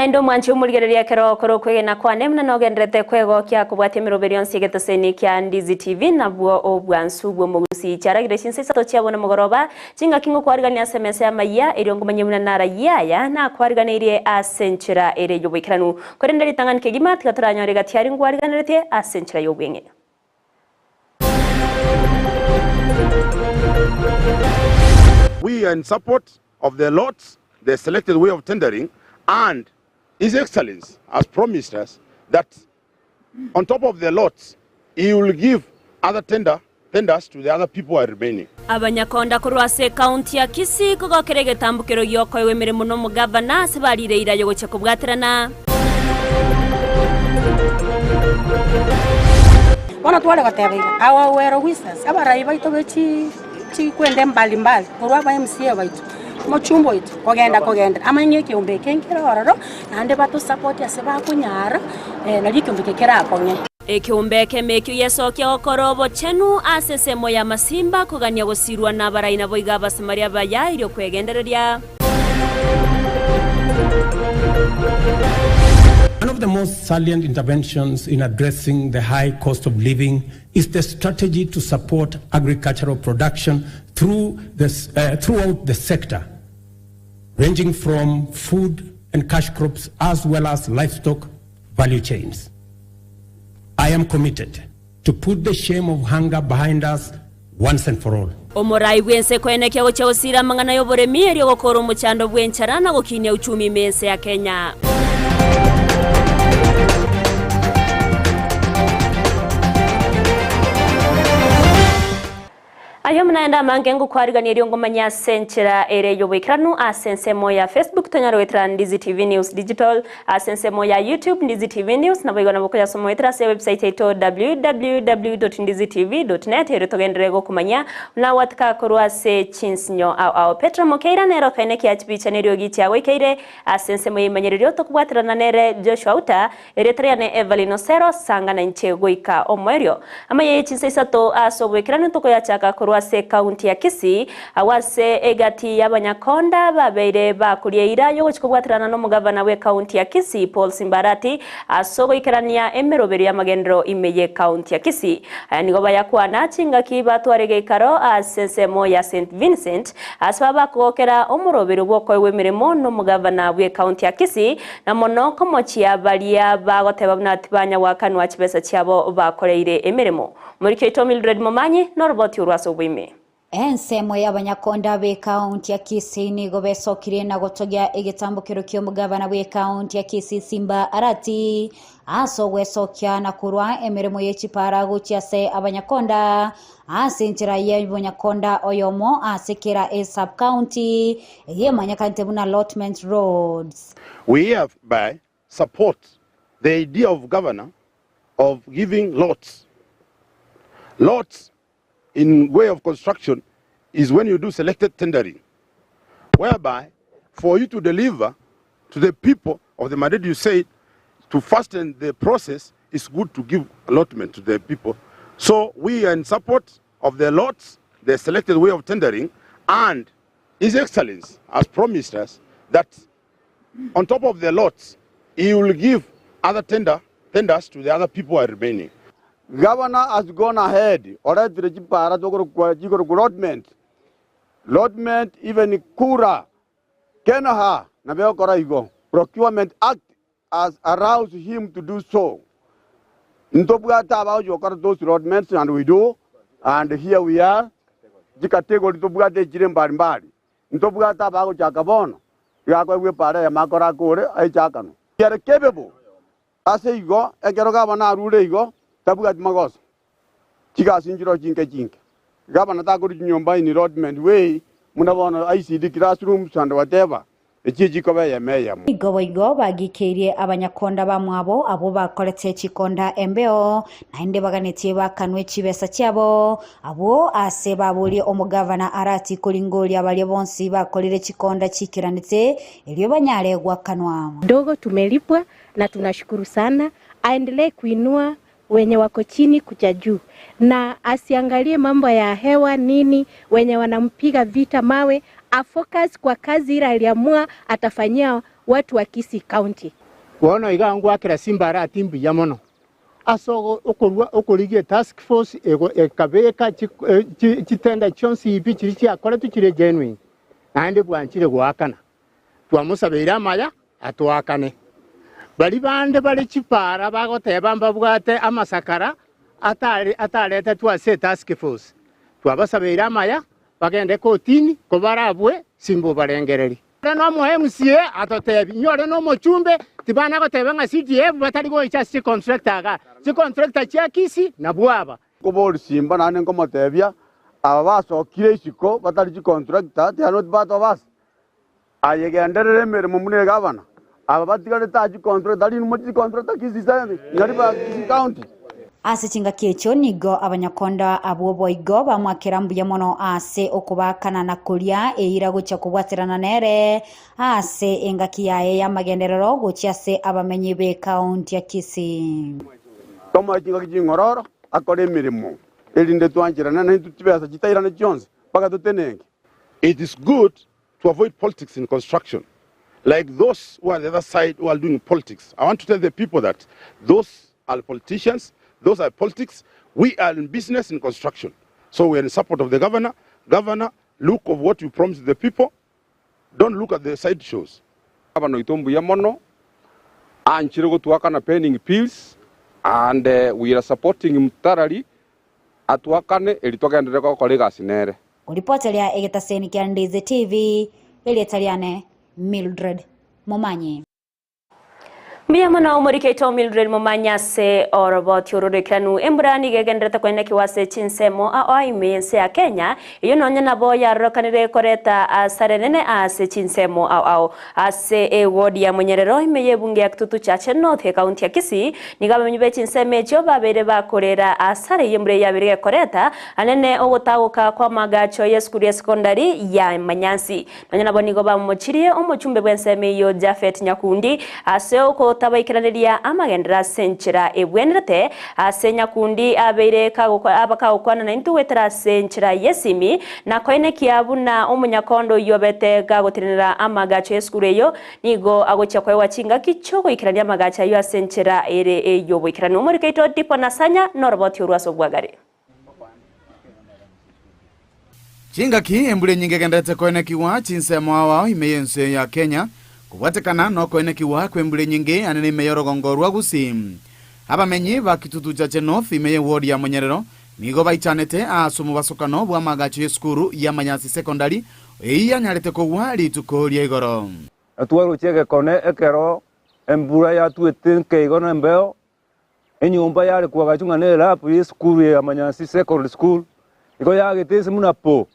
Naende omwanche omorigereria ekero okore okwegena kwane buna nogendererete kwegokia kobwatia emeroberio yonsi y'egetoseni kia Ndizi TV nabwo obwansu bw'omogusii. Chiaragire chinsa isato chia bono mogoroba, chingaki ngokwarigania ase emesa y'amayia, erio ngomanye buna narayie aya nakwariganeirie ase enchera ere y'oboikeranu. Korende ritang'ani kegima tiga toranyore gati aria ngwariganeretie ase enchera y'obweng'e. We are in support of the lots, the selected way of tendering and His Excellency has promised us that on top of the lots he will give other tender tenders to the other people who are remaining. Abanyakonda korwa ase ekaunti ya Kisii kogokera egetambokero gi'okoegwa emeremo nomogavana ase barire eira y'ogochia kobwaterana. Bono tware goteba iga, our well wishers, abarai baito be chi chikwende mbali mbali, korwa aba MCA baito, omochumba oito, kogenda kogenda, amanye ng'a ekeombe eke nkere ororo, naende batosapoti ase bakonyara, nario ekeombe eke kerakong'e. Ekeombe ekemo ekio gesokia gokora obochenu ase ensemo y'amasimba, kogania gosirwa nabarai naboigo Abasamaria abaya erio kwegendereria. One of the most salient interventions in addressing the high cost of living is the strategy to support agricultural production through the, uh, throughout the sector, ranging from food and cash crops as well as livestock value chains. I am committed to put the shame of hunger behind us once and for all. Omorai bw'ense koenekia gochia gosiira amang'ana y'oboremi erio gokoora omochando bw'enchara na gokinia uchumi ime y'ense ya Kenya. Ayio naende amange ngokwarigania erio ngomanye ase enchera ere y'oboikeranu ase ensemo ya Facebook tonyare goetera Ndizi TV News Digital, ase ensemo ya YouTube Ndizi TV News, naboigo nabo okoyasoma goetera ase ewebsite yaito www.ndizitv.net erio togenderere gokomanyia buna gwatika korwa ase chinsinyo ao ao. Petero Mokeira nere okaenekia chibicha neriogi chiagoikeire ase ensemo y'eimanyererio tokobwaterana nere Joshua Uta Erieta riane Evelyn Osero, sanga nainche goika omoerio. Amaya ye chinsa isato ase oboikeranu tokoyachaka korwa ase ekaunti ya Kisii, agwo ase egati y'abanyakonda babeire bakoria eira y'ogochia kobwaterana nomogavana bw'ekaunti ya Kisii Paul Simbarati ase ogoikerania emeroberio y'amagenderero ime y'ekaunti ya Kisii. Aya nigo bayakwana chingaki batware egeikaro ase ensemo ya St Vincent ase babakogokera omoroberio bw'okoegwa emeremo nomogavana bw'ekaunti ya Kisii Na mono komochia baria bagoteba buna tibanya goakanwa chibesa chiabo bakoreire emeremo. Omoriki oito Mildred Momanyi noroboti orwo ase oboime. Ensemo y'abanyakonda b'ekaunti ya Kisii nigo besokirie na gotogia egetambokero ki'omogabana bw'ekaunti ya Kisii Simba Arati ase ogwesokia na korwa emeremo ye chipara gochia ase abanyakonda Ase enchera y'omonyakonda oyomo ase kera esub-county eyio emanyekanete buna allotment roads. We hereby support the idea of governor of giving lots. Lots in way of construction is when you do selected tendering whereby for you to deliver to the people of the mandate you said to fasten the process it's good to give allotment to the people. So we are in support of the lots, the selected way of tendering, and His Excellency has promised us that on top of the lots, he will give other tender, tenders to the other people who are remaining. Governor has gone ahead oretire chipara tokorokwa chikorokwa allotment allotment even kura Kenha nabo egokora igo Procurement Act has allows him to do so. Ntobwate abaochi gokora those allotments and we do and here we are chicategory tobwate echire mbali mbali ntobwate abagochaka bono iga akoegwa epara eyemo akore akore aichakanwe. We are capable ase igo ekero gavana arure igo tabwati magoso chigasi nchiroo chinke chinke gavana takori chinyomba in allotment way buna bono ICD classrooms and whatever Echio chikoba eyemo eyemo. Igo boigo bagikeirie abanyakonda bamwabo abwo bakorete chikonda embeo, naende baganetie bakanwe chibesa chiabo, abwo ase baborie omogavana Arati koringoria baria bonsi bakorire chikonda chiikeranete, erio banyare goakanwa. Dogo tumelipwa na tunashukuru sana, aendelee kuinua wenye wako chini kuja juu na asiangalie mambo ya hewa nini, wenye wanampiga vita mawe, afocus kwa kazi ile aliamua atafanyia watu wa Kisii County. Bono iga ngwakera Simba Arati mbuya mono ase okorua okorigia etask force ekabeka chitender chionsi pi chiria chiakoretwe chire genuine naende bwanchire goakana. Twamosabeire amaya atoakane. Baria bande bare chipara bagoteba mbabwate amasakara ataretetwe ase etask force. Twabasabeire amaya bagende kotini kobarabwe Simba obarengereri. Ore nomo MCA atotebi, inyore nomochumbe tibana goteba ng'a CDF batari goicha ase chicontractor igaa. Chicontractor chia Kisii nabwo aba. Nkobori Simba naende nkomotebia, aba basokire isiko batari chicontractor, they are not part of us. Aye genderera emeremo buna egavana, aba batigarete aa chicontractor, tari inwe chicontractor Kisii Nyaribo Kisii County. Ase chingaki echio nigo abanyakonda abwo boigo bamwakera mbuya mono ase okobaakana na koria eira gochia kobwaterana nere ase engaki yaye y'amagenderero gochia ase abamenyi b'ekaunti ya Kisii. Tomoe chingaki ching'ororo akore emeremo, erinde twancherane naintwe chibesa chitairane chionsi mpaka totenenke. It is good to avoid politics in construction like those who are the other side who are doing politics. I want to tell the people that those are politicians, those are politics. We are in business in construction. So we are in support of the governor. Governor, look of what you promised the people. Don't look at the side shows. Gavana oito mbuya mono, anchire gotuakana pending bills and we are supporting him thoroughly atuakane eri togenderere gokora egasi nere. Koripoteria egetaseni kia Ndizi TV, erieta riane Mildred Momanyi. Mbuya mono omorike oito Mildred Momanyi ase oroboti ororekeranu. Embura nigo egendererete koenekiwa ase chinsemo ao ime y'ense ya Kenya, eyio nonye nabo yarorekanire koreta asara enene ase chinsemo ao ao. Ase eward ya Monyerero ime y'ebunge ya Kitutu Chache North ekaunti ya Kisii, nigo abamenyi be chinsemo echio babeire bakorera asara eyio embura eyio yabeire gekoreta anene ogotagoka kw'amagacho y'esukuru ya sekondari ya Manyansi. Nonya nabo nigo bamochirie omochumbe bw'ensemo eyio Japhet Nyakundi ase okotabaikeraneria amagenderero ase enchera ebwenerete. Ase Nyakundi abeire kagokwana naintwe goetera ase enchera y'esimi na koenekia buna omonyakondo oyio obete gagotenenera amagacho y'esukuru eyio nigo agochia koegwa chingaki chi'ogoikerania amagacho ayio ase enchera ere ey'oboikeranu. Omoriki oito Dipo Nasanya noroboti orwo ase obwagare. Chingaki embura enyinge egenderete koenekigwa chinsemo ao ao ime y'ense ya Kenya, kobwatekana nokoenekigwa kw'embura enyinge anene ime y'orogongo rwa Gusii. Abamenyi ba Kitutu Chache North ime y'eward ya Monyerero nigo baichanete ase omobasokano bw'amaagacho y'esukuru ya Manyasi Secondary eyio yanyarete kogwa rituko ria igoro. Natwaroche egekone ekero embura yatwete nkeigo na embeo, Enyomba yare koagachwa ng'a nelabu y'esukuru ya Manyasi Secondary School igo yagete ense buna po.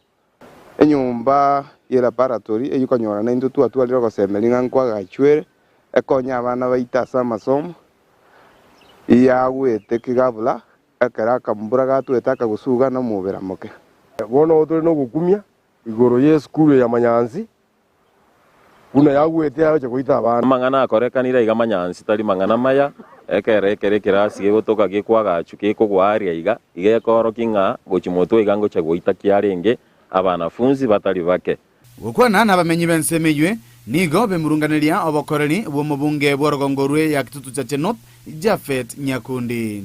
Enyomba ye laboratory eyio konyora naintwe twatwarire ogosemeria ng'a nkoagachwere ekonye abana baito ase amasomo, yagwete kegabura ekero akambura gatwete akagosuga na omobera moke. Bono tore nogokumia igoro y'esukuru ya Manyansi Buna yagwete agocha goita abana. Amang'ana akorekanire aiga manyansi tari mang'ana maya, ekero ekero ekerasi gegotoka gekwagachwa gekogwa aria iga, iga ekoorokia ng'a gochia motwe iga ngochia goita kiarenge abanafunsi batari bake. Gokwana nabamenyi b'ensemo eywe, nigo bemurunganeria obokoreri bw'omobunge bw'orogongo rwe ya Kitutu Chache North, Japhet Nyakundi.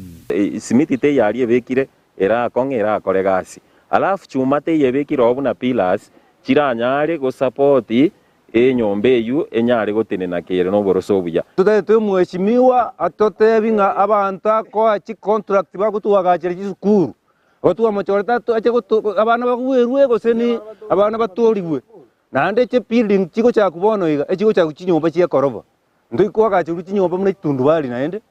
Simiti teiyo aria ebekire erakong'e erakore gasi. Alafu chuma teiyo ebekire oo buna pillars chiranyare gosapoti enyomba eyio enyare gotenena kere noboroso obuya. Totagete omweshimiwa atotebi ng'a abanto akoa chicontract bagotuagachera chisukuru, ago twamochorete ache abana bagwerwe gose ni abana batorigwe. Naende chibuilding chigochakwa bono iga, echigochakwa chinyomba chiekoroba. Ntoikoagacherwa chinyomba buna chitundubari naende.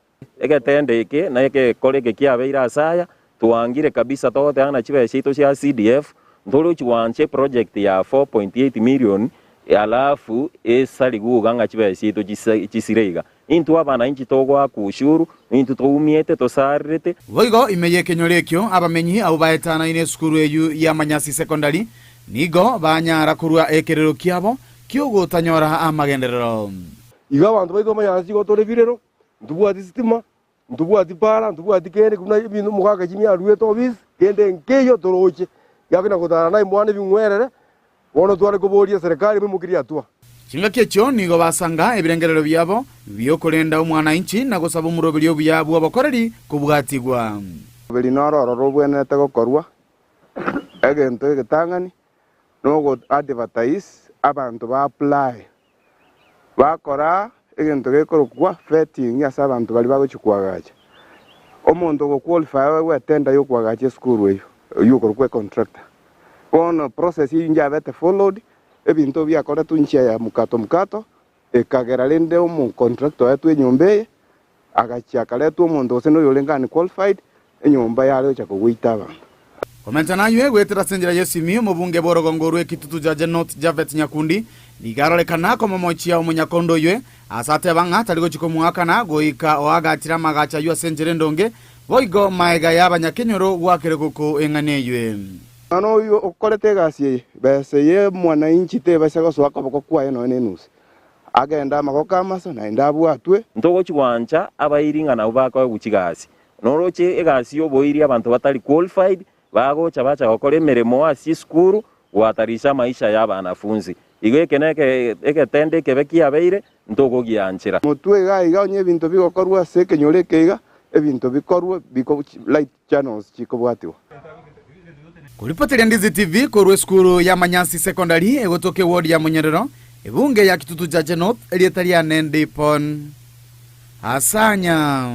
Egetende eke na egekore eke kiabeire ase aya, twangire kabisa togoteba ng'a chibesa chiaito chia CDF, ntorochi gwancha eproject ya 4.8 million alafu esari guga ng'a chibesa chiaito chisire iga. Intwe abananchi togoaka ushuru, intwe toumiete tosarerete. Boigo ime y'ekenyoro ekio abamenyi abwo baetanaine esukuru eyio ya Manyasi Secondary nigo banyara korua ekerero kiabo ki'ogotanyora amagenderero. Igo abanto baito bamanyare igo tore birero, ntobwati sitima, ntobwati para, ntobwati kende buna ebinto omogaka Jimmy aruete ofisi, kende nkeiyo toroche. Ekiagera gotara naye mwana ebing'werere, bono tware koboria eserekari emoimokerie hatua. Chingaki echio nigo basanga ebirengerero biabo bi'okorenda omwananchi na gosaba omoroberi obuya bw'obokoreri kobwatigwa. Omobere noro ororo obwenerete gokorwa, egento egetang'ani nogo advertise abanto ba apply, bakora egento gekorokwa vetting ase abanto baria bagochia koagacha. Omonto ogo qualify oegwe etender ya okoagacha esukuru eyio, oyio okorokwa econtractor. Bono process eyio njabete followed, ebinto biakoretwe inchia ya mkato mkato, ekagera rende omocontractor oetwe enyomba eye, agachia akaretwa omonto gose noyorenge unqualified, enyomba yare gocha kogoita abanto. Komenta naywe goetera ase enchera y'esimi, omobunge bw'orogongo rw'ekitutu Jaje North Japhet Nyakundi nigo arorekana komomochia omonyakondo oywe ase ateba ng'a tari gochia komoakana goika oagachire amagacho ayio ase enchera endonge, boigo maega y'abanyakenyoro goakire goko eng'ana eywe. Nonya oyio okorete egasi eye, besa eye mwananchi tebaisa gosoa koboko kwaye nonya nenusu, agende amagoko amasa, naende abwatwe. Ntogochi gwancha abairi ng'a nabwo bakoegwa chigasi. Noroche egasi y'oboiri abanto batari qualified bagocha bacha gokora emeremo ase chisukuru gohatarisha amaisha ya abanafunzi. Igo eke neke egetendo ekebe kiabeire ntogogianchera. Motwe iga iga onye ebinto bigokorwa ase ekenyoro eke iga, ebinto bikorwe biko light channels chikobwatigwa. Koripoteria Ndizi TV korwa esukuru ya Manyasi Secondary egotoka eward ya Munyerero, ebunge ya Kitutu Chache North, erieta riane Dipon Asanya.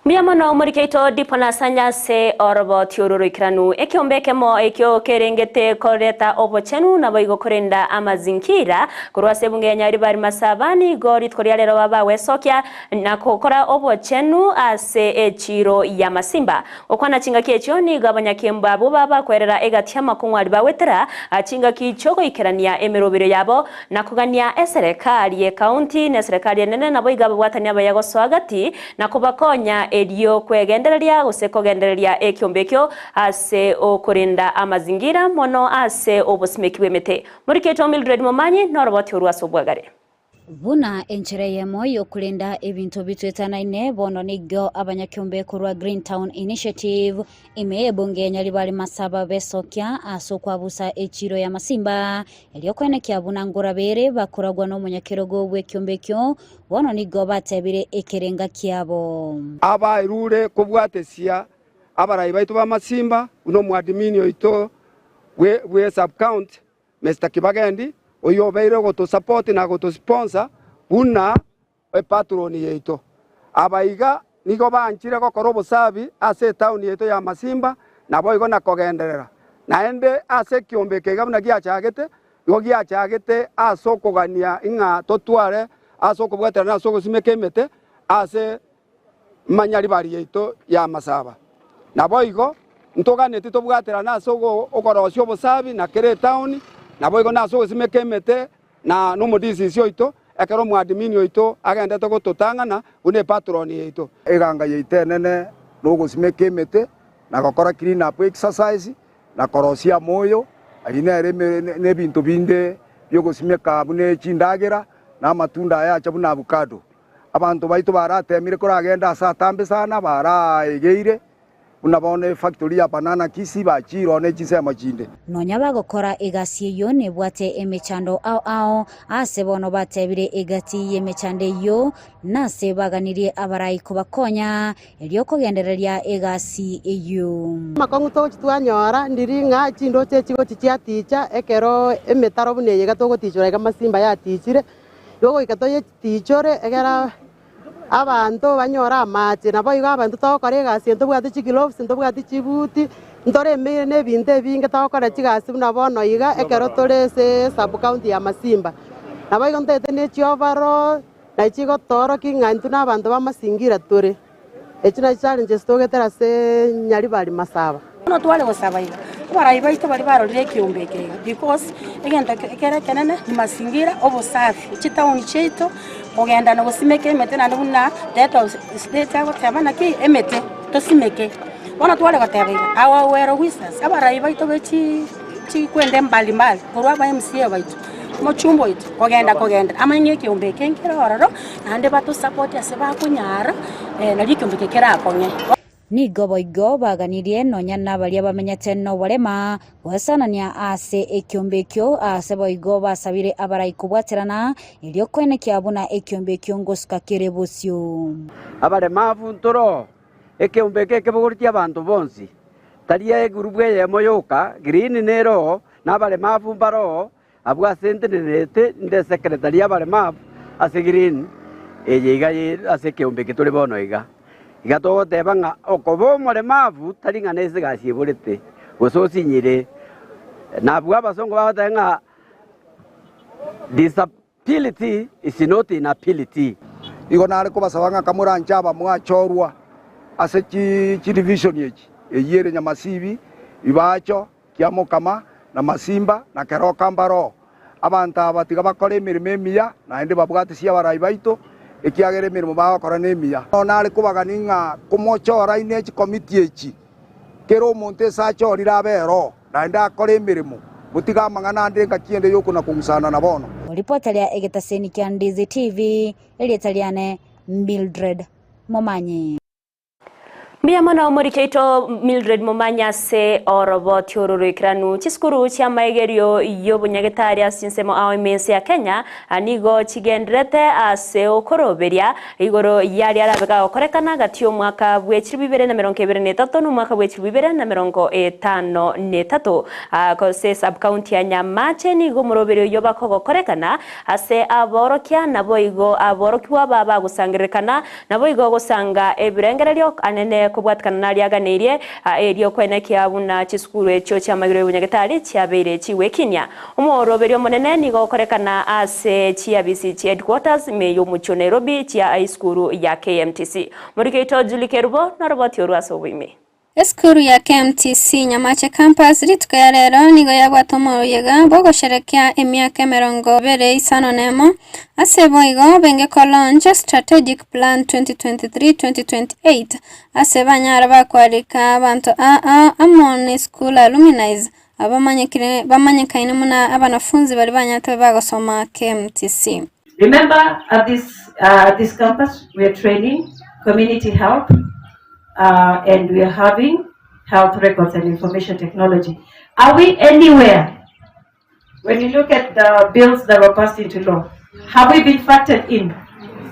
Mbuya mono omorikeito Dipon Asanya ase oroboti oro roikeranu. Ekeombe ekemo ekio kerengete koreta obochenu naboigo korenda amazingira korwa ase ebunge ya Nyaribari Masaba nigo rituko ria rero babagwesokia na gokora obochenu ase echiiro y'amasimba. Gokwana chingaki echio nigo abanyakembo abwo babakwerera egati y'amakong'u aria bagwetera chingaki chi'ogoikerania emeroberio yabo, na kogania eserekari y'ekaunti na eserekari enene naboigo ababwatani abaya gosoa gati na kobakonya erio kwegendereria gose kogendereria ekiombe ekio ase okorenda amazingira mono ase obosimeki bw'emete. Moriketwe Mildred Momanyi noroboti orwo ase obwagare. Buna enchera eyemo y'okorenda ebinto bitwetanaine, bono nigo abanyakeombe korwa Green Town Initiative ime y'ebunge ya Nyaribari Masaba besokia ase okwabusa echiiro y'amasimba erio koenekia buna ngorabere bakoragwa nomonyakerogo bw'ekiombe ekio, bono nigo batebire ekerenga kiabo. Abairure kobwatesia abarai baito b'amasimba buna omoadmin oito bwe sub-county Mister Kibagendi, oyio obeire ogotosupport na gotosponsor buna epatron yaito. Aba iga nigo banchire gokora obosabi ase etown yaito ya Masimba naboigo na kogenderera. Naende ase ekiombe eke iga buna giachagete, nigo giachagete ase okogania ng'a totware ase okobwaterana ase ogosimeka emete ase manyaribari yaito y'amasaba. Naboigo ntoganetie tobwaterane ase okorosia obosabi na kera etaoni, naboigo nase ogosimeka emete na nomodisisi oito, ekero omoadmini oito agendete gototang'ana buna epatroni yaito. Eganga yaito enene nogosimeka emete na gokora clean up exercise na korosia amoyo, ayio nere nebinto binde biogosimeka buna chindagera na amatunda aya acha buna avocado. Abanto baito barateemire koragende aase atambe sana, baraegeire, buna bono efactory ya Banana Kisii bachiire oo ne chinsemo chinde. Nonya bagokora egasi eyio nebwate emechando ao ao, aase bono batebire egati y'emechando eyio, nase baganirie abarai kobakonya, erio kogendereria egasi eyio. Amakong'u togochi twanyora ndiri ng'a chindoche echi gochi chiaticha ekero emetaro buna eye iga togotichora iga masimba yatichire, igo goika toye. Tiichore, egera abanto banyore amache. Naboigo abanto togokora egasi eye ntobwati chigloves, ntobwati chibuti, ntoremeire na ebinto ebinge togokora chigasi buna bono iga ekero tore ase sub county ya Masimba. Naboigo ntoete ne chioverall, nachi chigotoorokia ng'a intwe na abanto ba masingira tore. Echi nachio challenges togetera ase Nyaribari Masaba. Bono tware gosaba iga, abarai baito baria barorire ekeombe eke iga because egento kere ekenene ni mazingira, obosafi, chitown chiaito, kogenda na gosimeka emete naende buna the head of state agoteba naki emete tosimeke. Bono tware goteba iga, our well wishers, abarai baito be chi chikwenda mbali mbali korwa aba MCA baito, omochumba oito, kogenda kogenda amanye ng'a ekeombe eke nkere ororo, naende batosupport ase bakonyara, nario ekeombe eke kerakong'e. Nigo boigo baganirie nonya nabaria bamenyete noborema goesanania ase ekiombe ekio, aase boigo basabire abarai kobwaterana, erio koenekia buna ekiombe ekio ngosuka kere bosio. Abaremavu ntoro, ekeombe eke ekebogoretie abanto bonsi, tari egurubu eyemo yoka, green nero, na abaremavu mbaroo, abwo ase ntenenerete inde secretary y'abaremavu ase green eye iga ase ekeombe eke tore bono iga. Iga togoteba ng'a okoba omoremavu tari ng'a nese egasi eborete, gose osinyire, nabwo abasongo bagoteba ng'a disability is not inability. Igo nare kobasaba ng'a kamoranche aba mwachorwa ase chidivishoni echi, eyio ere Nyamasibi, Ibacho, Kiamokama, na Masimba, na Keroka mbaroo. Abanto aba tiga bakore emeremo emiya, naende babwatisie abarai baito, ekiagera emeremo bagokora nemiya. Bono nare kobagania ng'a komochora ine chikomiti echi, kera omonto ase achorire abe ero, naende akore emeremo, motige amang'ana ande engaki ende y'okona-kong'usana na bono. Ripota ria egetaseni kia Ndizi TV, erieta riane Mildred Momanyi. Mbuya mono omoriki oito Mildred Momanyi ase oroboti oro roikeranu. Chisukuru chi'amaegerio y'obonyagetari ase chinsemo ao ime ense ya Kenya nigo chigendererete ase okoroberia igoro y'aria arabe gagokorekana gati y'omwaka bwe 2023 na omwaka bwe 2053. Gose sub-county ya Nyamache nigo omoroberio oyio bakogokorekana ase aborokia naboigo aborokigwa aba bagosangererekana Naboigo gosanga ebirengererio anene kobwatikana naria aganeirie, erio kwenekia buna chisukuru echio chi'amagiro y'obonyagetari chiabeire chigwekinia. Omooroberio omonene nigo okorekana ase chiabisi chi headquarters ime y'omochie o Nairobi chia esukuru ya KMTC. Morike oito Julie Kerubo noroboti orwo ase oboime. Esukuru ya KMTC Nyamache Campus rituko ya rero nigo yabwate omoyega bw'ogosherekea emiaka 25 nemo ase boigo benge ko launch Strategic Plan 2023-2028 ase banyara bakwarika abanto aa amo ne school alumnis abamanyekire bamanyekaine muna abanafunzi baria banyarete bagosoma KMTC. Remember at this, uh, at this campus we are training community health uh, and we are having health records and information technology. Are we anywhere? When you look at the bills that were passed into law, have we been factored in?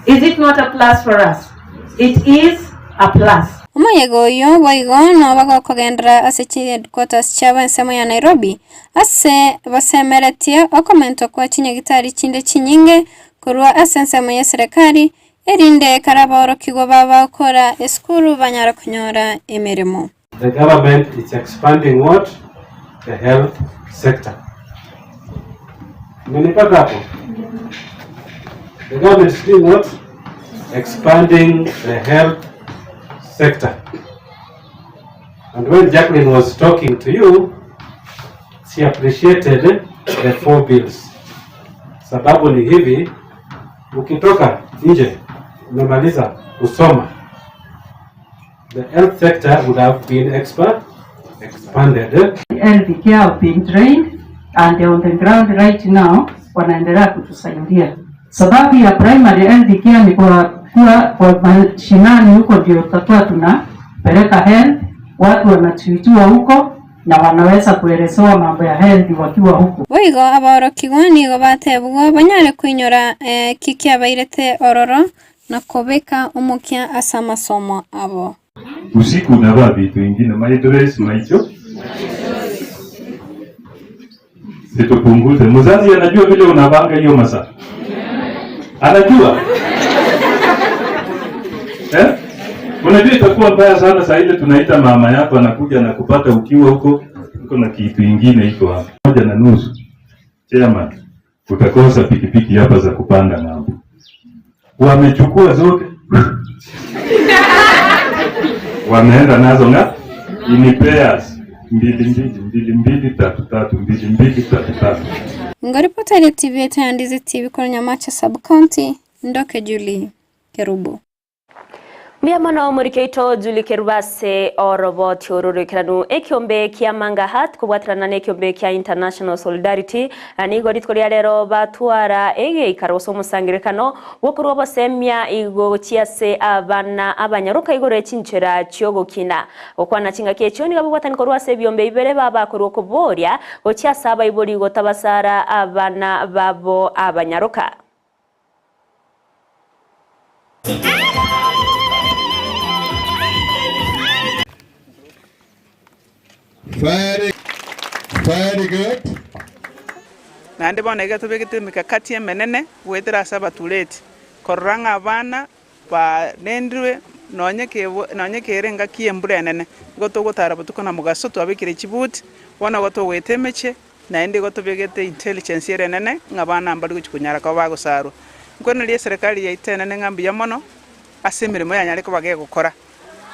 Is it not a plus for us? It is a plus. Omoyega oyio boigo noba gokogenderera ase chiheadquarters chiabo ensemo ya Nairobi, ase basemeretie okomentwa kwa chinyagitari chinde chinyinge korwa ase ensemo y'eserekari, erinde ekero aborokigwa babakora esukuru banyare konyora emeremo. The government is expanding what? The health sector. Mmenipata hapo? The government is doing what? Expanding the health sector. And when Jacqueline was talking to you, she appreciated the four bills. Sababu ni hivi, ukitoka nje umemaliza kusoma, the health sector would have been expert, expanded. Health care have been trained and they're on the ground right now, wanaendelea kutusaidia. Sababu ya primary health care ni kwa kuwa kwa mashinani huko ndio tutakuwa tunapeleka health, watu wanatuitua huko na wanaweza kuelezewa mambo ya health wakiwa huko. Boigo aborokigwa nigo batebigwa banyare koinyora eki kiabairete ororo na kobeka omokia ase amasomo abo. Usiku unavaa vitu ingine my dress my cho situpunguze. Mzazi anajua vile unavanga hiyo masaa, anajua eh? Unajua itakuwa mbaya sana saa ile tunaita mama yako anakuja na kupata ukiwa huko uko na kitu ingine iko hapa 1.5. Chairman, utakosa pikipiki hapa za kupanda ng'ambo. Wamechukua zote wameenda nazo nga in pairs mbili mbili mbili mbili tatu tatu mbili mbili tatu tatu. Ngoripota ere TV yaito ya Ndizi TV korwa Nyamache Sub County, Ndoke Julie Kerubo. Mbuya mono omoriki oito Julie Kerubo ase oroboti oro roikeranu. Ekiombe kia Manga Heart kobwaterana na ekiombe kia International Solidarity nigo rituko ria rero batwara egeikaro gose omosangererekano bw'okorua obosemia gochia ase abana abanyaroka igoro ye chinchera chi'ogokina. Gokwana chingaki echio nigo ababwatani korwa ase ebiombe bibere babakorwa okoboria gochia ase abaibori gotabasara abana babo abanyaroka. Very, very good. Naende bono iga tobegete emekakati emenene goetera ase abatureti, korora ng'a abana barendirwe nonye nonye kere engaki y'embura enene. Igo togotara botuko na mogaso twabekire chibuti, bono igo togoeta emechie, naende igo tobegete intelligence ere enene ng'a abana mbari gochia konyara koba bagosarwa. Nkoiraneria eserekari yaito enene ng'a mbuya mono ase emeremo yanyare koba gegokora.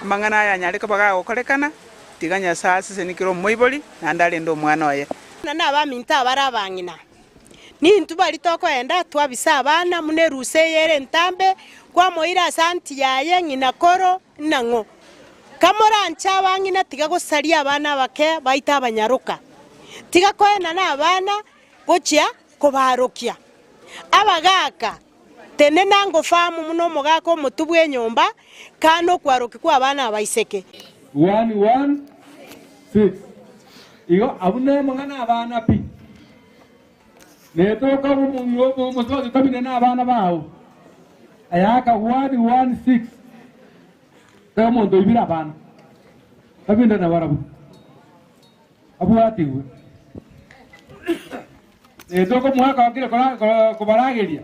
Amang'ana aya anyare koba gagokorekana, tiga Nyasae asesenie kera omoibori, naende arende omwana oye. Buna nabaminto abare abang'ina, nintwe baria tokoenda twabisa abana buna erusa eye ere entambe, kwamoira ase anti yaye ng'ina koro nang'o. Kamoranche abang'ina tiga gosaria abana abake baito abanyaroka, tiga koenana abana gochia kobarokia. Abagaaka, tenena ngofamu buna omogaka omotwe bw'enyomba, kana okwarokia kw'abana abaiseke. 1 1 6 Igo abwo nemang'ana abana pi, netoka omosubati otabine nabana bao, ayaka 1 1 6 Tari omonto oibire abana, tabinde nabarabwo, abwatigwe. Netoka omogaka okire kobarageria.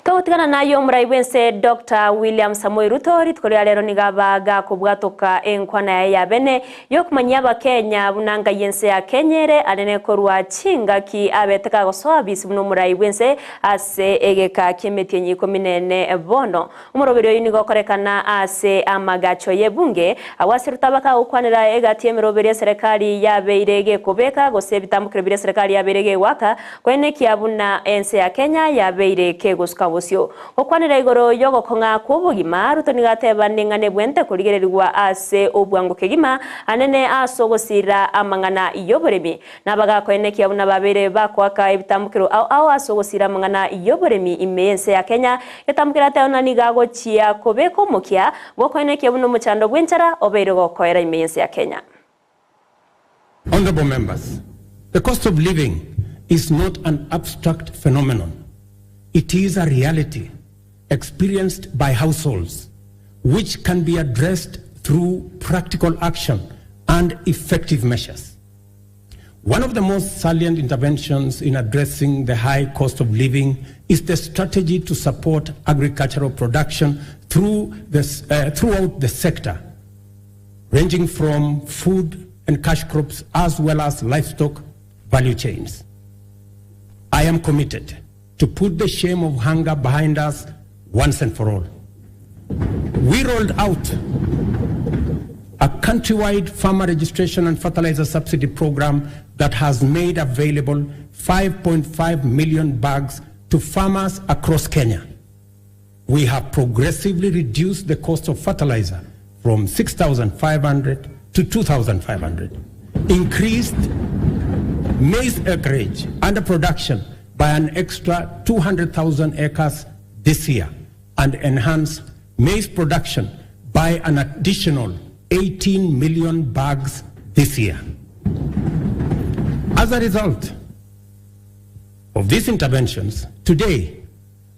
Togotigana naye omorai bw'ense Doctor William Samoei Ruto rituko ria rero nigo aba gakobwatoka enkwana yaye ya bene yokomanyia abakenya buna ngai ense ya Kenya ere anene korwa chingaki abete kagosoa abisi buna omorai bw'ense ase egeka ki'emetienyi ikomi nene bono. Omoroberi oyio nigo okorekana ase amagacho y'ebunge, agwo ase Ruto abakagokwanera egati y'emeroberi eserekari yabeire gekobeka gose ebitambokero biria eserekari yabeire gegoaka koenekia buna ense ya Kenya yabeire kegosuka bosio. Gokwanera igoro y'ogokong'a kw'obogima, Ruto nigo ateba ning'ana ebwente korigererigwa ase obwango kegima anene ase ogosira amang'ana y'oboremi. Nabagakoenekia buna babeire bakoaka ebitambokero ao ao ase ogosira amang'ana y'oboremi ime y'ense ya Kenya. Getambokero ateba buna nigo agochia kobeka omokia bw'okoenekia buna omochando bw'enchara obeire gokoera ime y'ense ya Kenya. Honourable members, the cost of living is not an abstract phenomenon. It is a reality experienced by households which can be addressed through practical action and effective measures. One of the most salient interventions in addressing the high cost of living is the strategy to support agricultural production through the, throughout the sector, ranging from food and cash crops as well as livestock value chains. I am committed to put the shame of hunger behind us once and for all. We rolled out a countrywide farmer registration and fertilizer subsidy program that has made available 5.5 million bags to farmers across Kenya. We have progressively reduced the cost of fertilizer from 6,500 to 2,500, increased maize acreage under production by an extra 200,000 acres this year, and enhanced maize production by an additional 18 million bags this year. As a result of these interventions, today,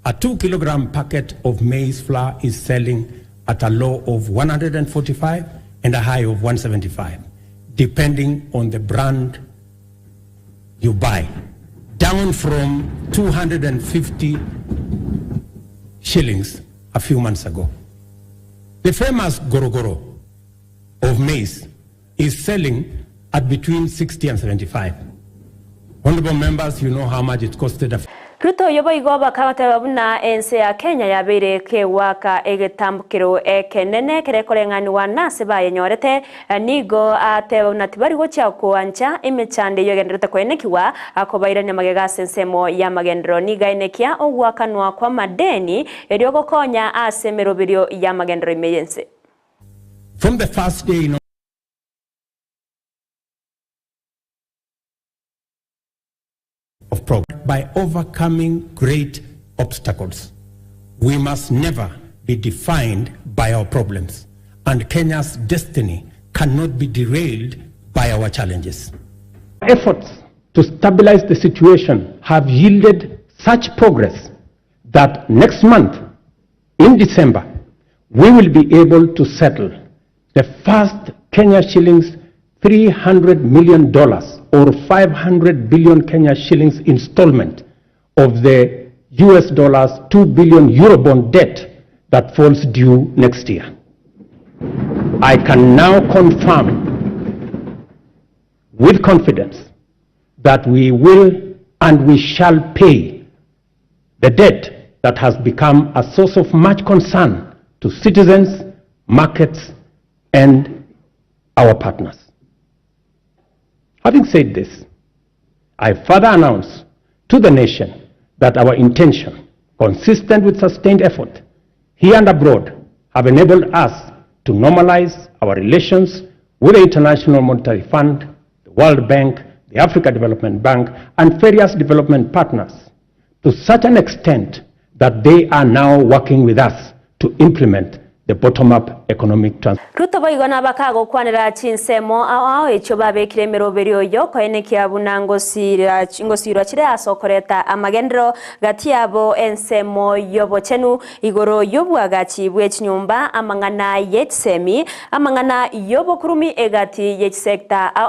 a 2 kilogram packet of maize flour is selling at a low of 145 and a high of 175, depending on the brand you buy, down from 250 shillings a few months ago. The famous Gorogoro of maize is selling at between 60 and 75. Honorable members, you know how much it costed a Ruto oyo boigo bakagoteba buna ense ya Kenya yabeire kegwaka egetambukero ekenene kere koreng'aniwa nase bayenyorete, nigo ateba buna tibari gochia koancha emechando eyio egendererete koenekiwa kobairania magega ase ensemo y'amagenderero. Nigo aenekia ogoakanwa kw'amadeni erio gokonya ase emeroberio y'amagenderero ime y'ense. From the first day in of progress by overcoming great obstacles. We must never be defined by our problems, and Kenya's destiny cannot be derailed by our challenges. Efforts to stabilize the situation have yielded such progress that next month, in December, we will be able to settle the first Kenya shillings $300 million or 500 billion Kenya shillings installment of the US dollars 2 billion Eurobond debt that falls due next year. I can now confirm with confidence that we will and we shall pay the debt that has become a source of much concern to citizens, markets, and our partners. Having said this, I further announce to the nation that our intention, consistent with sustained effort here and abroad, have enabled us to normalize our relations with the International Monetary Fund, the World Bank, the Africa Development Bank, and various development partners to such an extent that they are now working with us to implement the bottom-up economic transformation. Ruto boigo nabakagokwanera chinsemo ao ao echio babekire emeroberio oyo koenekia buna ngosira ngosirwa chire ase okoreta amagendero gati yabo ensemo y'obochenu igoro y'obwagachi bwa echinyomba amang'ana y'echisemi amang'ana y'obokurumi egati y'echisector ao.